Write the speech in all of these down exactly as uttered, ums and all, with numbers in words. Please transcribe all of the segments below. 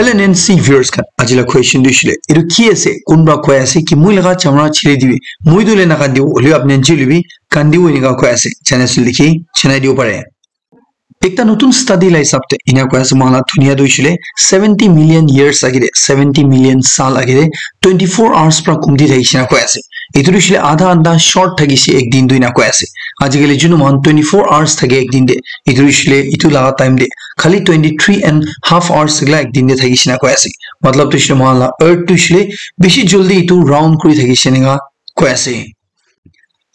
Hello N C viewers khan, aji la question tu shile, etu ki ase, kunba koi ase ki moi laga chamra chiri dibi, moi tu le na kandibo, hoilebi apni ji lebi kandibo enika koi ase, channel se likhi chinai dibo pare. Ekta notun study la hisab te ena koi ase, moikhan la dunia tu hoishile seventy million years agete, seventy million sal agete twenty four hours pra kumti thakishe na koi ase. Etu tu hoishile adha ghanta short thakishe ek din tu ena koi ase. Ajikali junu moikhan twenty four hours thake ek din te, etu tu hoishile etu laga time te khali twenty three and half hours la ek din te thakishe na koi ase. Matlab tu hoishile moikhan la earth tu hoishile bishi jaldi etu round kuri thakishe enika koi ase.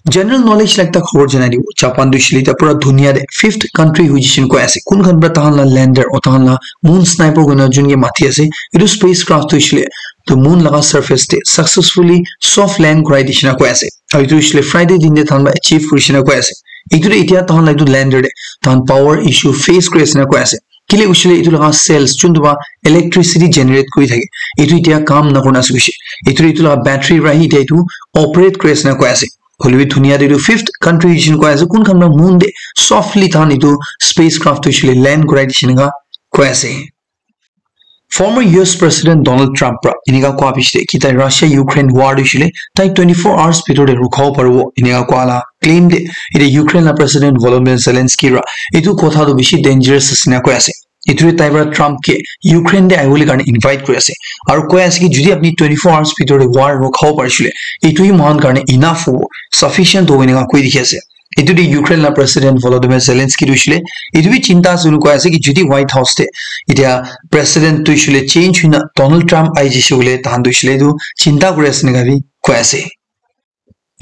General knowledge la ekta khobor janai dibo. Japan tu hoishile eta pura dunia te fifth country hoi jishe koi ase. Kun khan pra tahan la lander, o tahan la moon sniper koina jun ke mati ase. Etu spacecraft tu hoishile to moon laga surface te successfully soft land kurai dishe na koi ase. Aru etu hoishile Friday din te tahan la achieve kurishe na koi ase. Etu te etia tahan la etu lander te tahan power issue face kuri ase na koi ase. Kile hoishile etu laga cells juntu ba electricity generate kuri thake, etu etia kam nakura na ase hoishe. Etu etu laga battery para hi etia etu operate kuri ase na koi ase. Hoilebi dunia te etu fifth country hoishe na koi ase, kun khan para moon te softly tahan etu spacecraft hoishile land kurai dishe enika koi ase. Former U S President Donald Trump para enika koa piche te ki tai Russia Ukraine war hoishile tai twenty four hours bhitor te rukhabo paribo enika koa la claim te etia Ukraine la President Volodymyr Zelensky para etu kotha tu bishi dangerous ase na koi ase. Etu te tai para Trump ke Ukraine te ahibole karne invite kuri ase. Aru koi ase ki jodi apni twenty four hours bhitor te war rukhabo parishe le, etu hi moikhan karne enough hobo, sufficient hobo enika koi dikhi ase. Etu te Ukraine la President Volodymyr Zelensky tu hoishile, etu bi chinta ase koi ase ki jodi White House te etia President tu hoishile change hoina Donald Trump ahi jishe koile tahan tu hoishile etu chinta kuri ase enika bi koi ase.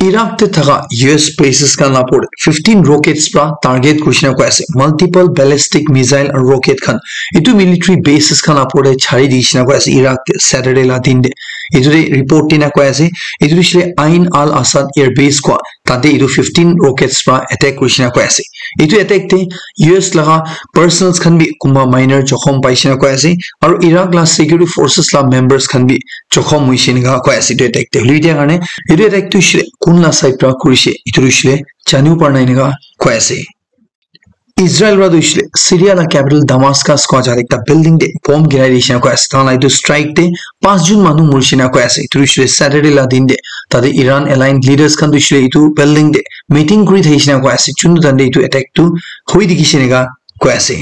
Iraq te thaka U S bases khan la opor te fifteen rockets pra target kurishe na koi ase. Multiple ballistic missile aru rocket khan etu military bases khan la opor te chari dishe na koi ase Iraq te Saturday la din te. Etu te report dina koi ase. Etu hoishile Ain al Asad air base koa tate etu fifteen rockets pra attack kurishe na koi ase. Etu attack te U S laga personnels khan bi kunba minor jokhom paishe na koi ase. Aru Iraq la security forces la members khan bi jokhom hoishe enika koi ase etu attack te. Hoilebi etia karne etu attack tu hoishile kun la side pra kurishe etu tu hoishile janibo para nai enika koi ase. Israel para tu hoishile Syria la capital Damascus koa jaga ekta building te bomb girai dishe na koi ase. Tahan la etu strike te panch jon manu morishe na koi ase. Etu tu hoishile Saturday la din te tate Iran aligned leaders khan tu hoishile etu building te meeting kuri thakishe na koi ase. Juntu tahan te etu attack tu hoi dikhishe enika koi ase.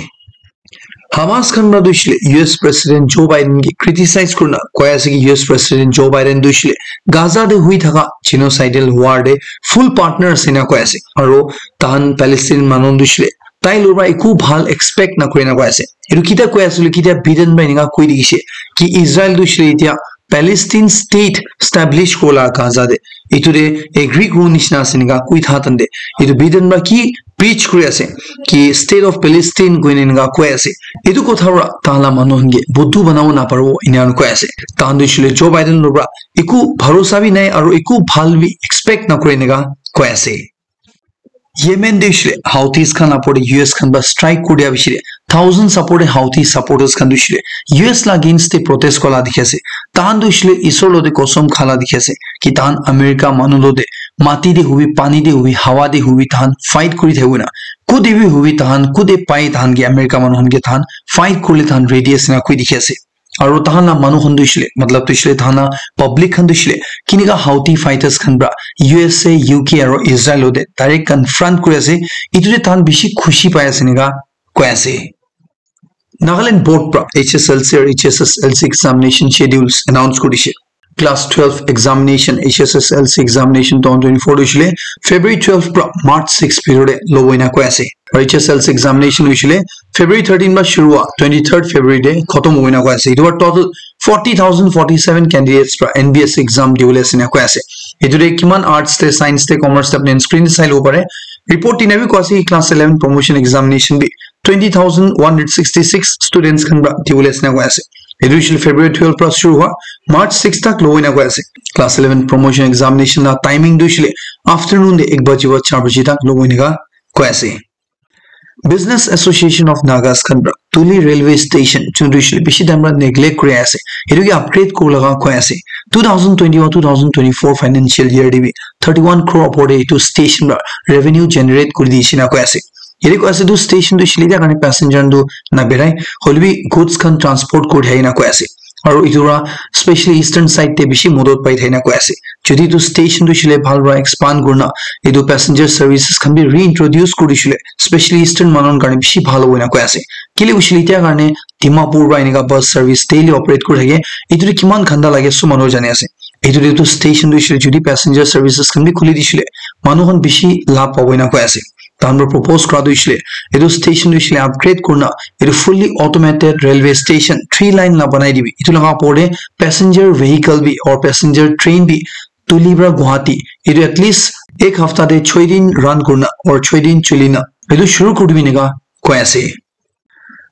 Hamas khan para tu hoishile U S President Joe Biden ke criticize kurina koi ase ki U S President Joe Biden tu hoishile Gaza te hui thaka genocidal war te full partner ase na koi ase. Aru tahan Palestine manu tu hoishile tai lora eku bhal expect na kuri na koi ase. Etu kita koi ase le kita Biden para enika koi dikhishe ki Israel tu hoishile etia Palestine state establish kola Gaza te etu te agree kuru nishina ase enika koi tha tante etu Biden para ki preach kuri ase ki state of Palestine koina enika koi ase. Etu kotha para tahan la manu khan ke buddhu banabo naparibo enika koi ase. Tahan tu hoishile Joe Biden lo para eku bharosa bi nai aru eku bhal bi expect nakure enika koi ase. Yemen te hoishile Houthis khan la opor te U S khan para strike kuri dia piche te thousand support Houthi supporters khan tu hoishile U S la against te protest kola dikhi ase. Tahan tu hoishile Isor lo te kosom khala dikhi ase ki tahan America manu lo te mati te hubi, pani te hubi, hawa te hubi tahan fight kuri thakibo na. Kute bi hubi tahan, kute pai tahan ke America manu khan ke tahan fight kurle tahan ready ase na koi dikhi ase. Aru tahan la manu khan tu hoishile, matlab tu hoishile tahan la public khan tu hoishile kinika Houthi fighters khan para U S A, U K aru Israel lo te direct confront kuri ase. Etu te tahan bishi khushi pai ase enika koi ase. Nagaland board para H S L C aru H S S L C examination schedules announce kuri dishe. Class twelve examination, H S S L C examination twenty twenty-four hoishile February twelve para March six period te lobo enika koi ase. Aru H S L C examination hoishile February thirteen para shuru hua twenty-third February te khatam hobo enika koi ase. Etu para total forty thousand forty-seven candidates para N B S exam dibole ase enika koi ase. Etu te kiman arts te, science te, commerce te apni screen te sai lobo pare. Report tina bi koi ase class eleven promotion examination bi twenty thousand one hundred sixty-six students khan para dibole ase enika koi ase. Etu hoishile February twelve para shuru hua March six tak lobo enika koi ase. Class eleven promotion examination la timing tu hoishile afternoon te ek baji para char baji tak lobo enika koi ase. Business Association of Nagas khan para Tuli Railway Station juntu hoishile bishi time para neglect kuri ase, etu ke upgrade kuri laga koi ase. Two thousand twenty-one, two thousand twenty-four financial year te bi thirty-one crore opor te etu station para revenue generate kuri dishe enika koi ase. Yate koi ase etu station tu hoishe le etia karne passenger khan tu naberai, hoilebi goods khan transport kuri thake na koi ase. Aru etu para specially eastern side te bishi modot pai thake na koi ase. Jodi etu station tu hoishe le bhal para expand kurina etu passenger services khan bi reintroduce kuri dishile, specially eastern manu khan karne bishi bhal hobo ena koi ase. Kile hoishe le etia karne Dimapur para enika bus service daily operate kuri thake, etu tu kiman ghanta lage sob manu jani ase. Etu te tu station tu hoishe le jodi passenger services khan bi khuli dishile, manu khan bishi labh pabo ena koi ase. Tahan para propose kura tu hoishe le, etu station tu hoishe le upgrade kurina, etu fully automated railway station three line la banai dibi. Etu laga opor te passenger vehicle bi or passenger train bi Tuli para Guwahati, etu at least ek hafta te choi din run kurina or choi din chulina, etu shuru kuri dibi enika koi ase.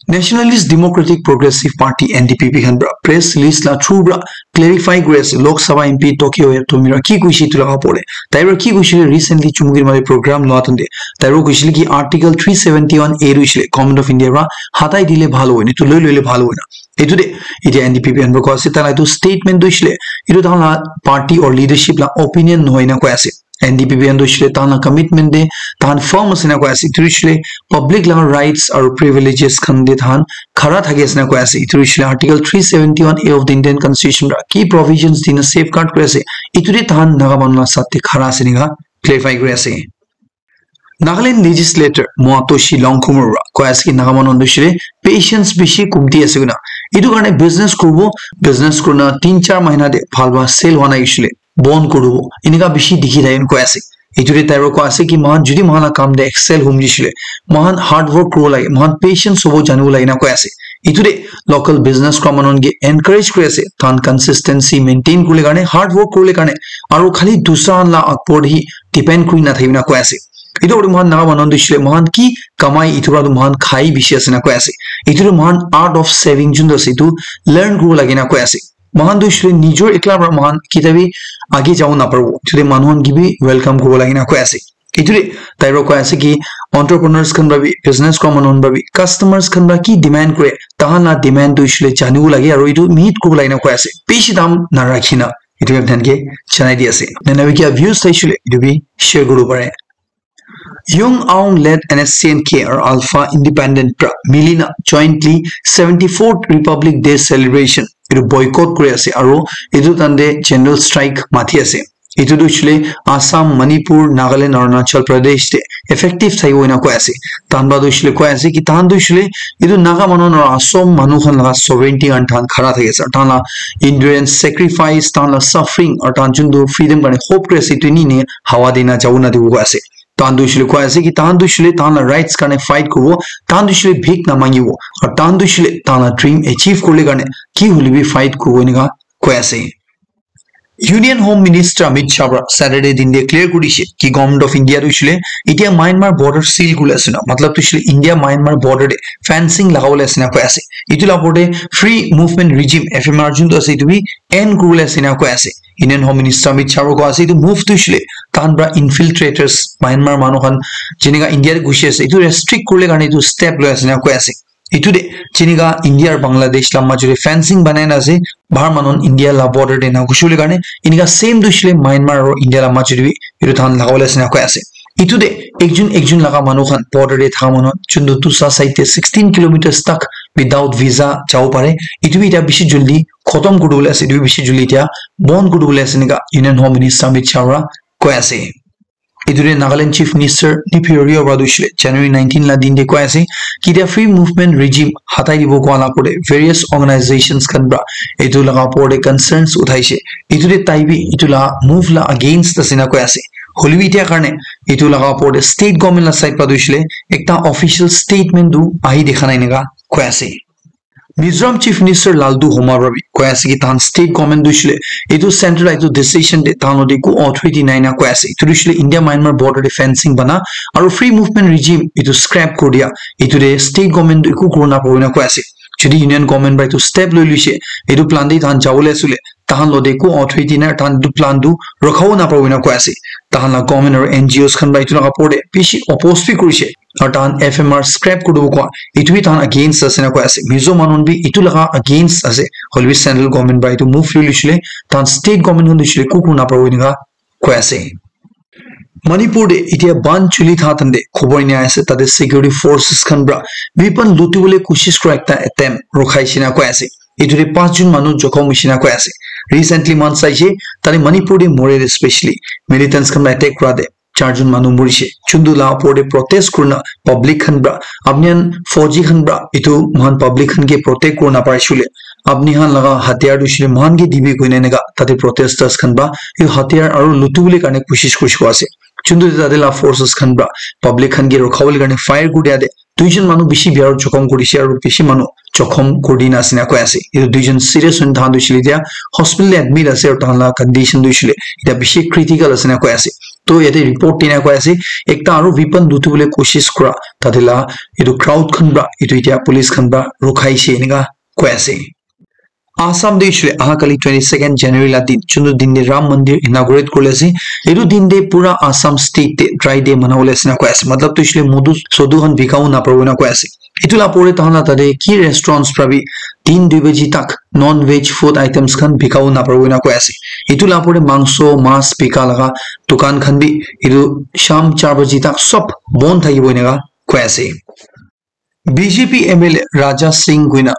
Nationalist Democratic Progressive Party, N D P P, khan para press release la through para clarify kuri ase Lok Sabha M P Tokyo Yoshimura ki koishe etu laga opor te. Tai para ki koishe recently Chumukedima te program loa time te. Tai para koishe ki Article three seventy-one A tu hoishe le Government of India para hatai dile bhal hobo, etu loi loile bhal hobo na. Etu te etia N D P P khan para koi ase, tai la etu statement tu hoishe le etu tahan la party or leadership la opinion nohoi na koi ase. N D P P khan tu hoishe le tahan la commitment te tahan firm ase na koi ase. Etu hoishe le public laga rights aru privileges khan te tahan khara thaki ase na koi ase. Etu hoishe le Article three seventy-one A of the Indian Constitution para ki provisions dina safeguard kuri ase, etu te tahan Naga manu la saath te khara ase enika clarify kuri ase. Nagaland legislator Moatoshi Longkhumur para koi ase ki Naga manu tu hoishe le patience bishi kumti ase koina. Etu karne business kuribo, business kurina tin char mahina te bhal para sale hua nai hoishe le bon kuribo. Enika bishi dikhi thake koi ase. Etu te tai para koi ase ki moikhan jodi moikhan la kam te excel hum dishile, moikhan hard work kuribo lage, moikhan patience hobo janibo lage na koi ase. Etu te local business kura manu khan ke encourage kuri ase, tahan consistency maintain kuribole karne, hard work kuribole karne, aru khali dusra khan la upor te hi depend kuri na thakibi na koi ase. Etu hoile moikhan Naga manu khan tu hoishe le moikhan ki kamai etu para tu moikhan khai bishi ase na koi ase. Etu tu moikhan art of saving jun tu ase etu learn kuribo lage na koi ase. Moikhan tu hoishe le nijor ekla para moikhan ketiabi age jabo naparibo. Etu te manu khan ke bi welcome kuribo lage na koi ase. Etu te tai para koi ase ki entrepreneurs khan para bi, business kura manu khan para bi, customers khan para ki demand kure, tahan la demand tu hoishe le janibo lage aru etu meet kuribo lage na koi ase. Bishi dam narakhi na. Etu bi apni khan ke janai di ase. Nana bi kia views thaishe le etu bi share kuribo pare. Young Aung led N S C N K aru Alpha Independent pra milina jointly seventy-fourth Republic Day celebration etu boycott kuri ase aru etu tahan te general strike mati ase. Etu tu hoishe le Assam, Manipur, Nagaland, Arunachal Pradesh te effective thakibo ena koi ase. Tahan para tu hoishe le koi ase ki tahan tu hoishe le etu Naga manu aru Assam manu khan laga sovereignty khan tahan khara thaki ase. Tahan la endurance, sacrifice, tahan la suffering aru tahan jun tu freedom karne hope kuri ase etu ni ne hawa dina jabo na dibo koi ase. Tahan tu hoishe le koi ase ki tahan tu hoishe le tahan la rights karne fight kuribo, tahan tu hoishe le bhik na mangibo, aru tahan tu hoishe le tahan la dream achieve kuribole karne ki hoile bi fight kuribo enika koi ase. Union Home Minister Amit Shah para Saturday din te clear kuri dishe ki Government of India tu hoishe le etia Myanmar border seal kuri ase na, matlab tu hoishe le India Myanmar border te fencing lagabole ase na koi ase. Etu la opor te free movement regime, F M R, jun tu ase etu bi end kuribole ase na koi ase. Union Home Minister Amit Shah para koi ase etu move tu hoishe le tahan para infiltrators Myanmar manu khan jenika India te ghusi ase etu restrict kuribole karne etu step loi ase na koi ase. Etu te jenika India aru Bangladesh la majo te fencing banai na ase, bahar manu khan India la border te na ghusi bole karne, enika same tu hoishe le Myanmar aru India la majo te bi etu tahan lagabole ase na koi ase. Etu te ekjun ekjun laga manu khan border te thaka manu khan jun tu dusa side te sixteen kilometers tak without visa jabo pare, etu bi etia bishi jaldi khotom kuribole ase, etu bi bishi jaldi etia bon kuribole ase enika Union Home Minister Amit Shah para koi ase. Etu te Nagaland Chief Minister Neiphiu Rio para tu hoishe le January nineteen la din te koi ase ki etia free movement regime hatai dibo koi la opor te various organizations khan para etu laga opor te concerns uthaishe. Etu te tai bi etu la move la against ase na koi ase. Hoile bi etia karne etu laga opor te state government la side para tu hoishe le ekta official statement tu ahi dikha nai enika koi ase. Mizoram Chief Minister Lalduhoma para bi koi ase ki tahan state government tu hoishe le etu centre la etu decision te tahan lode eku authority nai na koi ase. Etu tu hoishe le India Myanmar border te fencing bana aru free movement regime etu scrap kuri dia, etu te state government tu eku kuribo naparibo ena koi ase. Jodi Union Government para etu step loi loishe, etu plan te tahan jabole ase le, tahan lode eku authority nai, tahan etu plan tu rakhabo naparibo ena koi ase. Tahan la government aru N G Os khan para etu laga opor te bishi oppose bi kurishe. Aru tahan F M R scrap kuri dibo koa, etu bi tahan against ase na koi ase. Mizo manu khan bi etu laga against ase. Hoile bi central government para etu move loi loishe le, tahan state government khan loishe le eku kuribo naparibo enika koi ase. Manipur te itia ban chuli tha thande khobor enia ase, tate security forces khan pra weapon luti bole koshish kura ekta attempt rokhaishe na koi ase. Itu te panch jon manu jokhom hoishe na koi ase. Recently man saishe, tate Manipur te more especially militants khan pra attack kura te char jon manu morishe. Chundu la opor te protest kurna public khan pra, "Apni khan fauji khan pra itu mohan public khan ke protect kurna parishe le, apni khan laga hatiyar tu shile mohan ke dibi," koina eneka tate protesters khan pra itu hatiyar aru lutu bole karne koshish koshish ase. Chundu te tate la forces khan pra public khan ke rokha bole karne fire kuri dia te duijon manu bishi bia aru jokhom kurishe aru bishi manu jokhom kuri dina ase na koi ase. Itu duijon serious hoina thakan tu shile dia hospital te admit ase aru tahan la condition tu shile dia bishi critical ase na koi ase. To yate report dina koi ase, ekta aru weapon luti bole koshish kura tate la itu crowd khan pra itu itia police khan pra rokhaishe eneka koi ase. Assam te shile aha kali twenty second January la din, chundu din te Ram Mandir inaugurate kurle ase. Itu din te pura Assam state te dry day manabole ase na koi ase. Matlab tu shile modu sodu khan bikau na paribo na koi ase. Itu la pore tahan la tate ki restaurants pra bi tin dui baji tak non veg food items khan bikau na paribo na koi ase. Itu la pore mangso, mas bika laga dukan khan bi itu sham char baji tak sob bon thakibo eneka koi ase. B J P M L A Raja Singh koina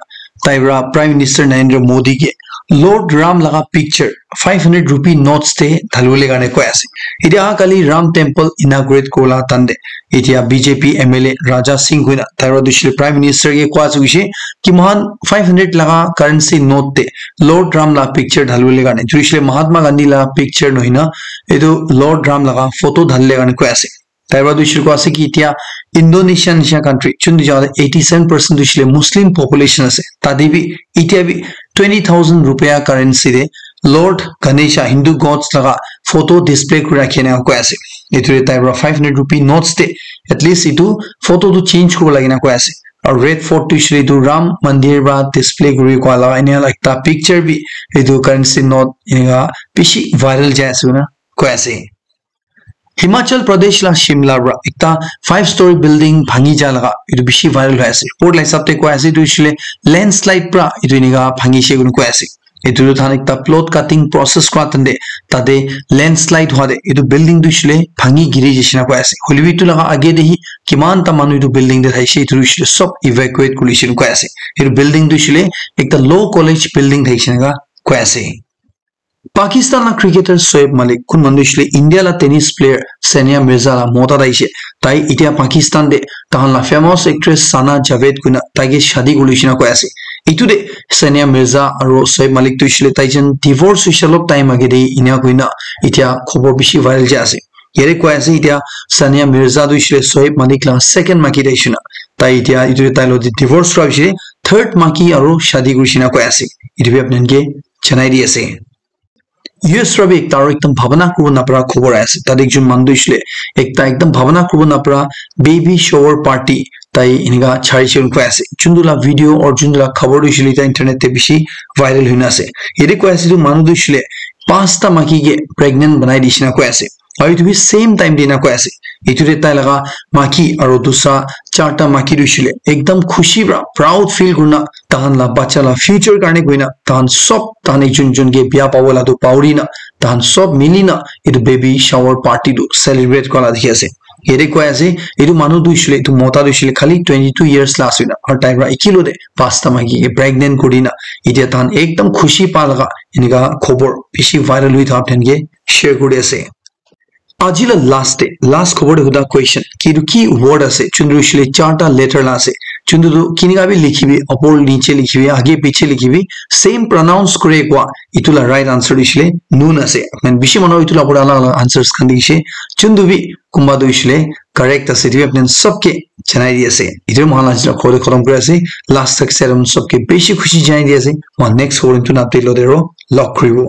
tai pra Prime Minister Narendra Modi ke Lord Ram laga picture five hundred rupee notes te dhalibole karne koi ase. Itia aha kali Ram temple inaugurate kurla tande itia B J P M L A Raja Singh koina tai pra dushile Prime Minister ke koi ase hoishe ki mohan five hundred laga currency note te Lord Ram la picture dhalibole karne, dushile Mahatma Gandhi la picture nohina, etu Lord Ram laga photo dhalile karne koi ase. Tai pra tu shuru koi ase ki itia Indonesia nisha country, chun tu jaga eighty seven percent tu shile Muslim population ase. Tate bi itia bi twenty thousand rupiah currency de Lord Ganesha, Hindu gods laga photo display kuri rakhi na koi ase. Etu de tai pra five hundred rupee notes de at least etu photo tu change kuri lagi na koi ase. Aru Red Fort tu shile tu Ram Mandir pra display kuri koi laga enia la ekta picture bi etu currency note enia bishi viral jai ase na koi ase. Himachal Pradesh la Shimla pra ekta five story building bhangi ja laga etu bishi viral hoi ase. Report la hisab te koi ase etu shile landslide pra etu enika bhangi she koi ase. Etu tu than ekta plot cutting process kura tande tate landslide hua de etu building tu shile bhangi giri jishe na koi ase. Hoilebi etu laga age de hi kiman ta manu etu building de thaishe etu shile sob evacuate kuri lishe koi ase. Etu building tu shile ekta law college building thaishe na koi ase. Pakistan la cricketer Shoaib Malik, kun manu shile India la tennis player Sania Mirza la mota tai she. Tai itia Pakistan de tahan la famous actress Sana Javed kuna tai ke shadi kuri lishe na koi ase. Itu de Sania Mirza aru Shoaib Malik tu shile tai jen divorce hoishe olop time age de enia koina itia khobor bishi viral jai ase. Yate koi ase itia Sania Mirza tu shile Shoaib Malik la second maki tai shina. Tai itia itu de tai lo divorce kura bishi third maki aru shadi kuri shina koi ase. Itu bi apni ke janai di ase. U S pra bi ekta aru ekdam bhabana kuribo napara khobor ahi ase. Tate ekjon manu tu hoishe le ekta ekdam bhabana kuribo napara baby shower party tai enika chari chari koi ase. Juntu la video or juntu la khabor tu hoishe le ekta internet te bishi viral hoina ase. Yate koi ase tu manu tu hoishe le pasta maiki ke pregnant banai dishe na koi ase. Aru etu bi same time te ena koi ase. Etu te tai laga maiki aru dusra charta maiki tu hoishe le ekdam khushi pra proud feel kurina tahan la bacha la future karne koina tahan sob tahan ekjon ekjon ke bia pabo la tu pauri na tahan sob mili na etu baby shower party tu celebrate kura la dikhi ase. Yate koi ase etu manu tu hoishe le etu mota tu hoishe le khali twenty two years la ase na aru tai pra ekilo te pasta maiki ke pregnant kuri na etia tahan ekdam khushi pa laga enika khobor bishi viral hoi thaka apni khan ke share kuri ase. Aji la last te, last khobor te huda question, ki etu ki word ase, juntu hoishe le charta letter la ase, juntu tu kinika bi likhibi, upor niche likhibi, age piche likhibi, same pronounce kure kua, etu la right answer tu hoishe le noon ase. Apni khan bishi manu etu la opor te alak alak answers khan dikhishe, juntu bi kunba tu hoishe le correct ase, etu bi apni khan sob ke janai di ase. Etu moikhan la aji la khobor te khatam kuri ase, last tak se sob ke bishi khushi janai di ase, moikhan next khobor te natu lo de ro log kuribo.